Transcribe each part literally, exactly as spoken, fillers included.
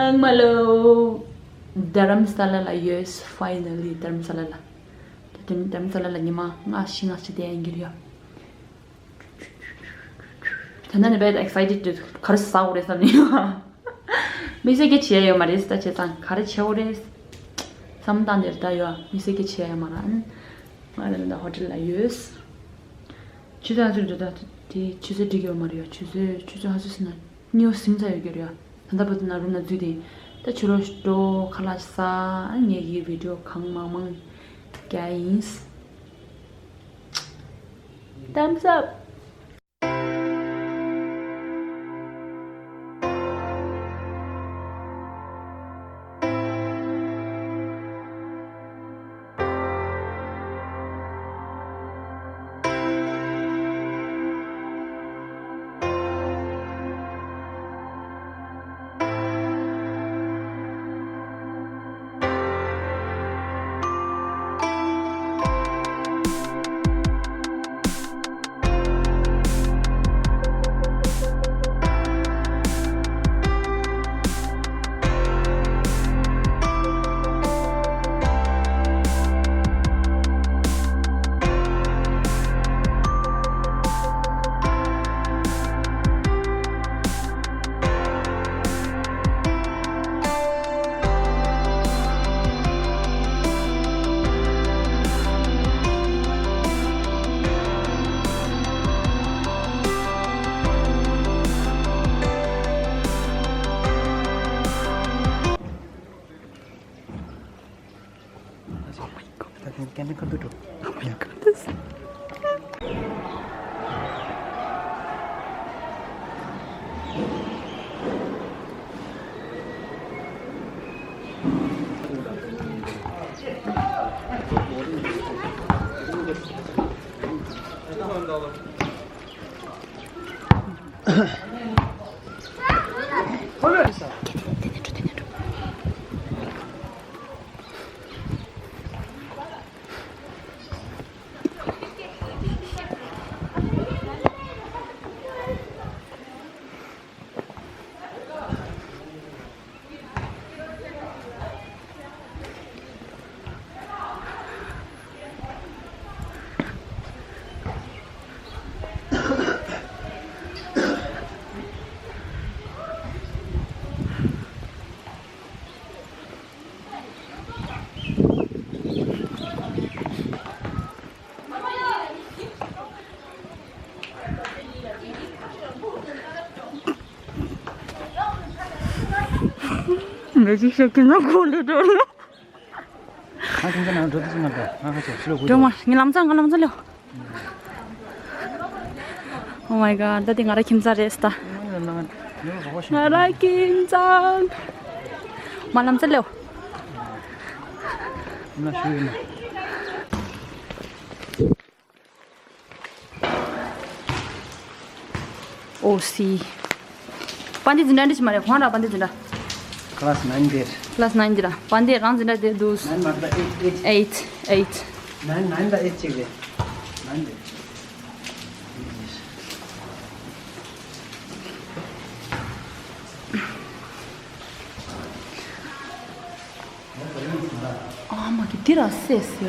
ཚང་མ་ལོ། དྷ་རམ་ས་ལ་ལ་ཡོད། Finally དྷ་རམ་ས་ལ་ལ། ད་དུང་དྷ་རམ་ས་ལ་ལ་ཉི་མ་ལྔ་བཞི་ལྔ་ཅིག་བསྡད་ཡིན་གྱི་རེད་ཡ། ད་ནི་very excited འདུག་ག་རེ་ཟ་དགོས་རེད་བསམ་ནས། དམིགས་བསལ་གྱི་བྱས་ཡོད་མ་རེད། ད་བྱས་ཙང་ག་རེ་བྱས་དགོས་རེད་བསམ་སྟངས་དེར་ད་ཡོད། དམིགས་བསལ་གྱི་བྱས་ཡོད་མ་རེད། ང་རང་ད་ཧོ་ཊེལ་ལ་ཡོད། ཆུ་ཚོད་ཧ་ཚོད་འགྲོ། ད་དེ་ཆུ་ཚོད་འགྲིག་གི་ཡོད་མ་རེད་ཡ། ཆུ་ཚོད་ཆུ་ཚོད་ཧ་ཚོད་ཟིན་ན། སྨྱོ་ཟིན་ཚར་ཡོད་ཀྱི་རེད། ད་ལྟ་བར་དུ་ན་རུམ་ན་འཛུལ་ཏེ། ད་ཕྱི་ལོགས་འགྲོ། ཁ་ལག་ཟ། ངེད་ཀྱི་བི་ཌིའོ་གང་མང་མང་རྒྱག་ཡིན། Thumbs up. ང་ཅིག་ཤོད་ཀྱི་ན་ཁོ་ལས་འགྲོ་ལ། ང་ཁྱིམ་ཚང་ནང་འགྲོ་དུས་ང་འགྲོ། ང་ཁ་ཆེ་ཤི་ལོ་དགོས། འགྲོ་མ། ངའི་ལམ་རྩང་། ང་ལམ་རྩང་ལེའོ། Oh my god. ད་དེ་ང་ར་ཁྱིམ་ཚང་རེད་ད། ང་ར་ཁྱིམ་ཚང་། མ་ལམ་རྩང་ལེའོ། ཨོ་སི། དཔལ་ལྡན་འཛིན་གྲྭ་འདྲ་ཞིག་མ་རེད། ཁོང་ར་དཔལ་ལྡན་འཛིན་གྲྭ། Class nine there. Class nine འདི་ར། དཔལ་ལྡན་རང་འཛིན་གྲྭ་དེ་འདུག Nine མ་རེད་ད། eight, eight. Eight, eight. Nine, nine ད་eight གཅིག་རེད། Nine རེད། ཨ་མ་གི་འདི་ར་སེ་སེ།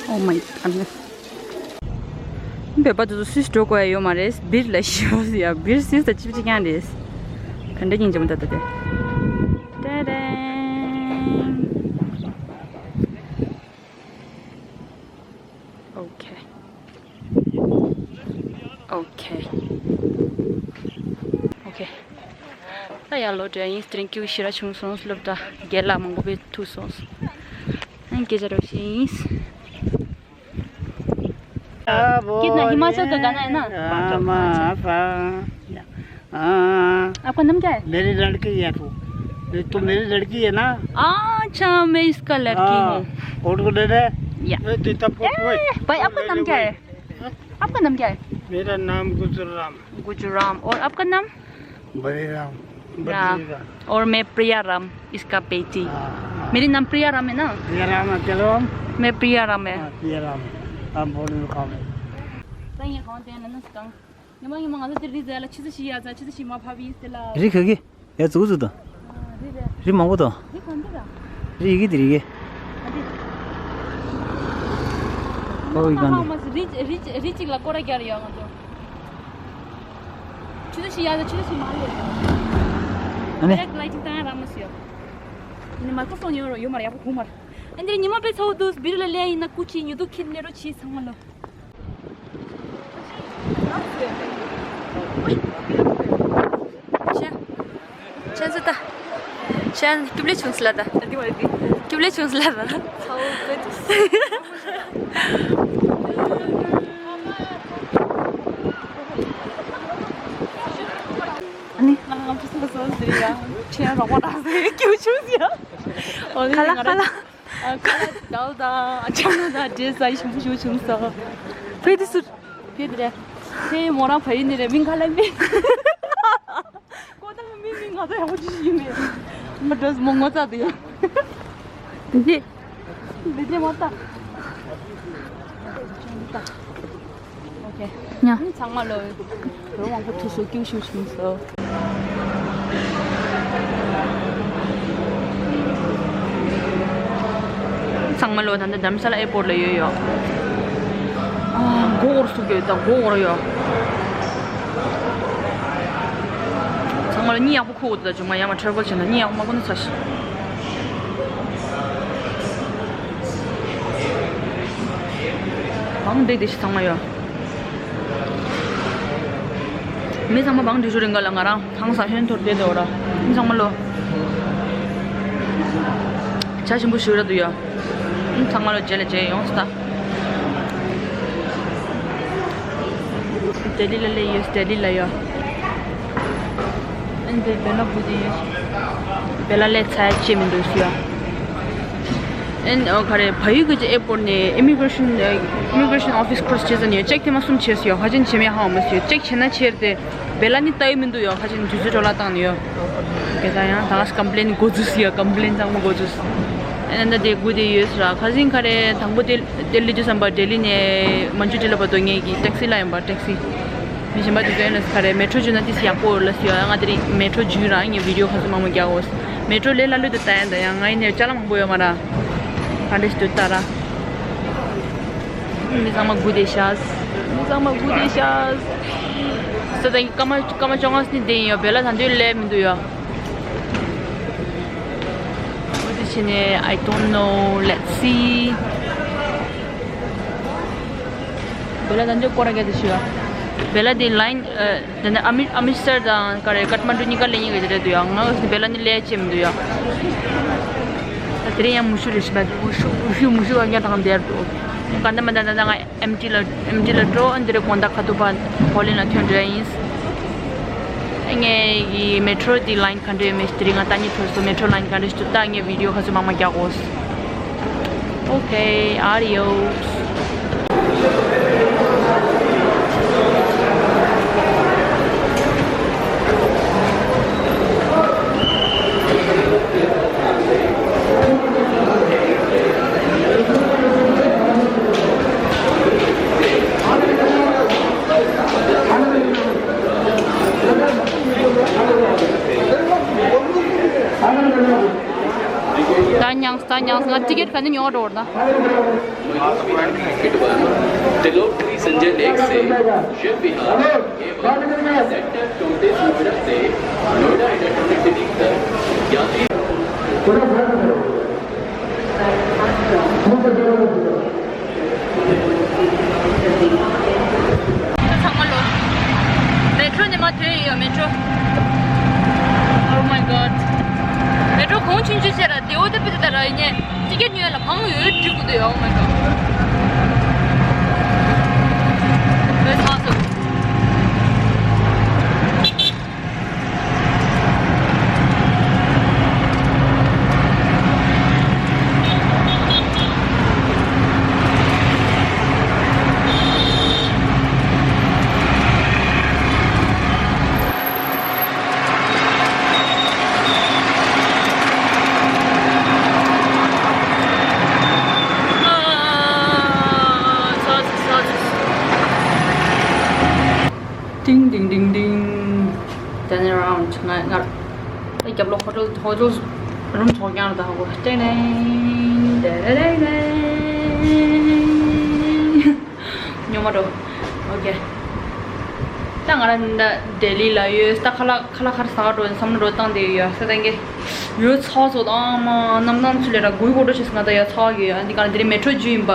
Oh my god. བོད་པ་དེ་ཚོ་སུད་སི་འགྲོ་དགོས་ཡ་ཡོད་མ་རེད། སྦིར་ལ་ཤི་ཡ། སྦིར་སུད་སི་དང་གཅིག་པ་གཅིག་རྐྱང་རེད། ག་འདྲ་ཡིན་ཅམ་ད་ད་དེ། ཏེ་རེང་། Okay. Okay. Okay. ད་ཡར་ལོག་འགྲོ་ཡིན། དེ་རིང་སྐྱིད་པོ་ཞེ་དྲག་བྱུང་སོང་། སློབ་གྲྭ་རྒན་ལགས་མང་པོ་ཕེབས་ཐུབ་སོང་། ཨ་སྐད་ཆ་རོགས་ཤིག་ཡིན། कितना हिमाचल का गाना है ना? हाँ, हाँ। आपका नाम क्या है? मेरी लड़की है तू। तू मेरी लड़की है ना? अच्छा, मैं इसका लड़की हूँ। कौन को ले रहे? या। ए, भाई, आपका नाम क्या है? आपका नाम क्या है? मेरा नाम गुजराम। गुजराम। और आपका नाम? बलिराम। बलिराम। और मैं प्रिया राम, इसका बेटी। हाँ, हाँ। मेरी नाम प्रिया राम है ना? प्रिया राम है, चलो हम। मैं प्रिया राम है। हाँ, प्रिया राम है। हम बोल रहे हैं। ད་ཡིན་གང་དེ་ན་ནི་གང་། ཉི་མ་ཉི་མ་ང་ཚོ་དེ་རི་ཟེར་ལ་ཆུ་ཚོད་བཞི་ཡར་ཚ་ཆུ་ཚོད་བཞི་མ་ཕབ་ཡིན་ཟེར་ལ། རི་ག་གི། ཡ་ཙུག་ཙུག་དང་། རི་རེད། རི་མང་པོ་དང་། རི་གང་འདི་ར། རི་ཡི་གེ་དེ་རི་གེ། ཨ་འདི། ཨོ་ཡི་གང་འདི། ང་ཚོ་རི་རི་རི་གཅིག་ལ་སྐོར་ར་རྒྱག་ཡོད་ང་ཚོ། ཆུ་ཚོད་བཞི་ཡར་ཚ་ཆུ་ཚོད་བཞི་མ་ལོས། ཨ་ནི། རེད་ལ་ཅིག་དང་ར་མ་སུ་ཡོད། ཨ་ནི་མ་ཀོ་སོང་ཡོད་རོ་ཡོད་མ་ར་ཡག་པོ་གོ་མ་ར། ཨ་འདི་ཉི་མ་དཔེ་ཚ་བོ་འདུག་བི་རི་ལ་ལེ་ཡིན་ན་ཀུ་ཅི་ཉུ་དུ་ཁྱེར་ནས་རོ་ཆི་ཚང་མ་ལོ། ཆན་ཆན་ཟི་ད། ཆན་སྐྱིབ་ལེ་ཆུང་སི་ལ་ད། སྐྱིབ་ལེ་ཆུང་སི་ལ་ད། ཨ་ནི། ང་ང་ཚོ་སོ་སོ་ཟེར་ཡ། ཆན་རོགས་པ་རག་ཟེར་སྐྱིབ་ཆུང་སི་ཡ། ཨོ་ནི་ཁ་ལ་ང་རང་ཁ་ལ། ཨ་ཁ་ལ་དའོ་དང་ཨ་ཅག་ན་དང་འདྲེས་ས་ཞིམ་པོ་ཞིག་བྱུང་སོང་། ཕེ་དི་སུ། ཕེ་དི་རེད། ཕེ་མོ་རང་ཕ་ཡུལ་ནི་རེད་མིང་ཁ་ལ་མེད། ཀོ་ད་མི་མིང་ང་ཚོ་ཡག་པོ་ཅི་ཞིག་ཡིན་མེད། མ་འགྲོ་མོ་ངོ་ཚ་དུ་ཡོད། དེ་འདི་འདི་འདི་མ་ལྟ། ཨོ་ཁེ། ཉ། ཚང་མ་ལོ། རོ་མང་པོ་ཐུག་སོ་སྐྱིད་ཤུགས་བྱུང་སོ། ཚང་མ་ལོ་ད་ལྟ་དྷ་རམ་ས་ལ་ཨེར་པོར་ལ་ཡོད་ཡོད། ཨ་མགོ་སྐོར་སུ་གྱོད་ད་མགོ་སྐོར་ཡོད། ཚང་མ་ལོ་གཉིད་ཡག་པོ་ཁུག་ད་ཅུང་མ་ཡ་མ་ཊེ་རེ་ཝལ་བྱས་ན་གཉིད་ཡག་པོ་མ་ཁུག་ན་ཚ་ཤི། བང་འགྲིག་དེ་ཞིག་ཚང་མ་ཡོད། མི་ཚང་མ་བང་འགྲིག་ཞུ་རིང་ག་ལ་ང་རང་ཧང་སང་ཧོན་ཐོར་བསྡད་འདུག་ར། མི་ཚང་མ་ལོ། བྱ་ཞིམ་པོ་ཞུ་ར་འདུག་ཡོད། མི་ཚང་མ་ལོ་རྗེས་ལ་རྗེས་ཡོང་སྟ། ལྡི་ལི་ལ་སླེབས་ཡོད། ལྡི་ལི་ལ་ཡོད། ཨན་དེ་བེ་ལ་བུ་དེ་ཡོད། བེ་ལ་ལས་ཚ་ཡ་ཅི་མི་འདུག་ཟེར་ཡ། ཨན་ཨོ་ག་རེ་བལ་ཡུལ་གྱི་ཨེར་པོར་ནས་ཨི་མི་གྷི་རེ་ཤན་ཨི་མི་གྷི་རེ་ཤན་ཨོ་ཕིས་ཁོ་རོ་སི་བྱེད་ས་ནས་ཅེག་ཐེངས་མ་གསུམ་བྱས་ཟེར་ཡ། ཧ་ཅང་བྱེད་མེད་ཧ་མ་ཟེར་ཡ། ཅེག་བྱས་ན་ཆེར་དེ་བེ་ལ་ནི་ལྟ་ཡི་མི་འདུག་ཡ། ཧ་ཅང་དུས་ཚོད་འཕྲོ་བརླག་བཏང་ནས་ཡོད། དེ་ད་ཡང་ད་ཀམ་པི་ལེན་འགོ་འཛུགས་ཟེར་ཡ། ཀམ་པི་ལེན་ཚང་མ་འགོ་འཛུགས། ཨན་ད་དེ་དགུ་དེ་ཡོད་ཟེར་ར། ཁ་སང་ག་རེ་དང་པོ་དེ་ལྡི་ལི་ཇུ་སམ་པ་ལྡི་ལི་ནས་མན་ཇུ་ཊི་ལ་བར་དུ་ངེད་ཀྱི་ཊེག་སི་ལ་ཡིན་པ་ཊེག་སི། མི་གཞན་པ་དེ་ཚོ་ཡིན་ན་ག་རེ་མེ་ཊོ་འཇུས་ན་ཏིས་ཡག་པོ་ཡོད་ལ་ཟེར་ཡ། ང་དེ་རིང་མེ་ཊོ་འཇུས་རང་ངས་བི་ཌི་ཡོ་ཁ་སང་མང་པོ་རྒྱག་གོ། མེ་ཊོ་ལས་ལ་ལུས་དུ་ལྟ་ཡ་འདི་ཡང་ང་ཡིན་ནས་ཅ་ལག་མང་པོ་ཡོད་མ་ར། ག་འདྲ་ཞིག་ཏུ་ལྟ་ར། མི་ཚང་མ་སྒུག་བསྡད་ཤག་མི་ཚང་མ་སྒུག་བསྡད་ཤག་ས་དང་སྐར་མ་སྐར་མ་བཅོ་ལྔ་ནི་བསྡད་ཡིན་ཡོད། བེ་ལ་ད་འདོད་ལས་མི་འདུག་ཡ། འོ་དེ་བྱས་ནས་I don't know, let's see. བེ་ལ་ད་འདོད་སྐོར་ར་རྒྱག་དེ་ཞུ་ཡ། བེ་ལ་དེ་ལ་ཡིན། དེ་ནས་ཨ་མི་ཨ་མི་སར་དང་ག་རེ་ཀཏ་མན་ཌུ་གཉིས་ཀ་ལེན་ཡིན་གྱི་རེད་འདུག་ཡ། ང་བེ་ལ་ནི་ལས་བྱེད་མི་འདུག་ཡ། ད་དེ་རིང་ཡང་མུ་ཤུ་རེ་ཞིག་མ་མུ་ཤུ་མུ་ཤུ་མུ་ཤུ་ག་ཉག་དང་དེར་འདུག་ག་འདྲ་མ་འདྲ་ད་ང་ཨེམ་ཊི་ལ་ཨེམ་ཊི་ལ་འགྲོ། ཨ་འདི་རེ་དགོང་དག་ཁ་ཐུག་པ་ཧོ་ལིན་ལ་ཐོན་འགྲོ་ཡ་ཡིན། ངས་ཀྱི་མེ་ཊོ་དེ་ལ་ཡིན་ག་འདྲ་ཡོད་མེད་དེ་རིང་ང་ལྟ་ཉེ་ཐོས་སོ། མེ་ཊོ་ལ་ཡིན་ག་འདྲ་ཞིག་འདུག་ལྟ། ངས་བི་ཌི་ཡོ་ཁ་ཚུར་མང་མང་རྒྱག་གོ། Okay, adios. ད་མྱངས་ད་མྱངས། ང་ཊི་ཀེ་ཊི་ག་ནས་ཉོ་བ་འགྲོ་བར་ད། Tilotri Sanjay Lake से शिव विहार एवं सेक्टर चौंतीस नोएडा से नोएडा इंटरकनेक्टिविटी तक यात्री ཚང་མ་ལོ། མེ་ཊོ་ནས་མར་ཐོན་ཡོད། མེ་ཊོ། Oh my god. མེ་ཊོ་གོང་ཆུང་ཆུང་བྱས་ར་དེ་འོ་དེ་པི་ཏི་ད་ར་ཡིན་ནས་ཊི་ཀེ་ཊི་ཉོས་ལ་ཕངས་ཡོད་འགྲིག་གི་འདུག Oh my god. མེ་ཚང་སོ། ཏིང་ཏིང་ཏིང་། Turn around. ང་ང་ཨ་རྒྱབ་ལོགས་ཧོ་ཊེལ་ཧོ་ཊེལ་རུམ་ཚོགས་རྐྱང་རེད་ད་ཧ་གོ། ཏེང་ཏེང་ཏེ་རེ་རེ་རེ། ཉོ་མ་འགྲོ། ཨོ་ཁེ། ད་ང་རང་འདི་ལྡི་ལི་ལ་ཡོད། ད་ཁ་ལག་ཁ་ལག་ག་རེ་ཟ་ག་འགྲོ་བསམ་བློ་འགྲོ་བཏང་བསྡད་ཡོད། ས་དང་གི་ཡོད་ཚ་ཚོ་དང་མ་གནམ་ཐང་ཚུལ་ལས་ར་དགུའི་གོ་འགྲོ་ཞིག་ང་ད་ཡ་ཚ་གི་ཡོད། འདི་ག་འདི་རེད། མེ་ཊོ་བརྒྱུད་ཡིན་པ།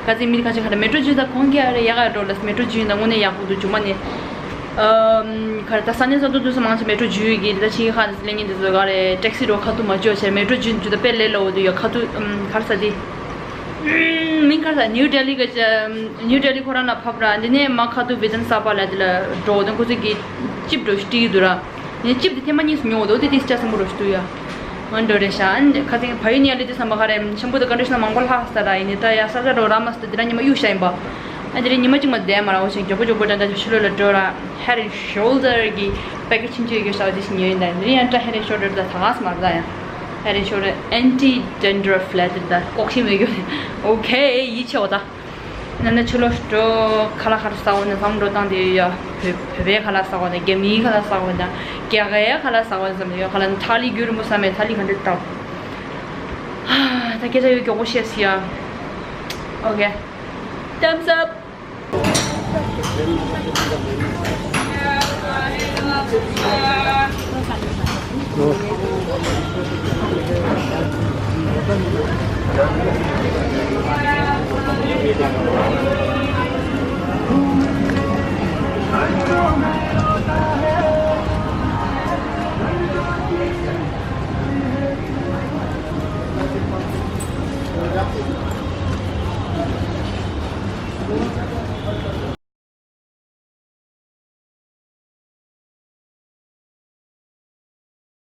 ག་ཚད་མི་ཁ་ཆེ་ཁ་ད་མེ་ཊོ་བརྒྱུད་ད་གོང་གི་ཨ་རེ་ཡག་ག་འགྲོ་ལ། མེ་ཊོ་བརྒྱུད་ཡིན་ད་དངོས་གནས་ཡག་པོ་འདུག་ཇུ་མ་ནི། ཨམ། ག་རེ་ད་ས་གནས་སོ་སོ་དུས་སུ་མང་ཆེ་མེ་ཊོ་བརྒྱུད་ཀྱི་ད་ཕྱིན་ཁ་ད་ལེན་ཉིན་དུ་བཟོ་ག་རེ་ཊེག་སི་འགྲོ་ཁ་ཐུག་མ་བཅོས་ཆེ་མེ་ཊོ་བརྒྱུད་བརྒྱུད་ད་དཔེ་ལས་སླ་བོ་འདུག་ཡ། ཁ་ཐུག་ཨམ་ག་རེ་ཟ་དེ། མིང་ག་རེ་ཟ། ནིའུ་ཌེ་ལི་གི་ནིའུ་ཌེ་ལི་ཁོ་རང་ལ་ཕབ་ར། འདི་ནས་མ་ཁ་ཐུག་བི་ཛན་ས་པ་ལ་དེ་ལ་འགྲོ་དོན་ཁོ་ཚོ་གི་ཅིབ་འགྲོ་ཞུ་ཏི་འདུག་ར། ནས་ཅིབ་དེ་ཐེངས་མ་གཉིས་སུ་ཉོ་འདུག་དེ་དེ་ཅག་སེམས་པོ་རོ་ཞུ་ཡ། ང་འགྲོ་རེད་ཤག་ཨ་ནི་ཁ་སེང་བ་ཡུ་ཉལ་ལེ་དེ་བསམ་པ་ག་རེ་ཤམ་པུ་དང་ཀོན་ཌི་ཤི་ནར་མང་པོ་ལྷག་ས་ར། ཡིན་ནི་ད་ཡ་ས་ཆ་འགྲོ་ར་མ་སི་ད་དེ་ར་ཉི་མ་གཡུག་ཤ་ཡིན་པ། ཨ་དེ་རིང་ཉི་མ་གཅིག་མ་བསྡད་མ་ར། འོ་ཞིག་མགྱོགས་པོ་མགྱོགས་པོ་འདྲ་འདྲ་ཕྱི་ལོགས་ལ་འགྲོ་ར། Head and Shoulder གི་པེ་ཀེ་ཇི་ཆུང་ཆུང་ཡོད་ཤག་དེ་ཞིག་ཉོས་ཡིན། ད་དེ་རིང་ཡང་འདྲ་Head and Shoulder ད་ད་ག་སེ་མ་ར་ད་ཡ། Head and Shoulder Anti Dandruff ལ་དེ་ད་ལྐོག་ཤེས་མེད་གི། ཨོ་ཁེ། ཡིད་ཆེས་འོ་ད། ན་ན་ཕྱི་ལོགས་འགྲོ་ཁ་ལག་ག་རེ་ཟ་འོ་ན་བསམ་འགྲོ་བཏང་དེ་ཡ། བོད་བོད་པའི་ཁ་ལག་ཟ་འོ་ན། རྒྱ་མིའི་ཁ་ལག་ཟ་འོ་ན། རྒྱ་གར་ཁ་ལག་ཟ་འོ་ན་བསམ་ཡོད། ཁ་ལག་ཐ་ལི་རྒྱུ་རིན་པོ་བསམ་མེད། ཐ་ལི་ག་འདྲ་ད། ད་སྐད་ཆ་ཡོད་མགྱོགས་པོ་བཤད་སི་ཡ། Okay. Thumbs up.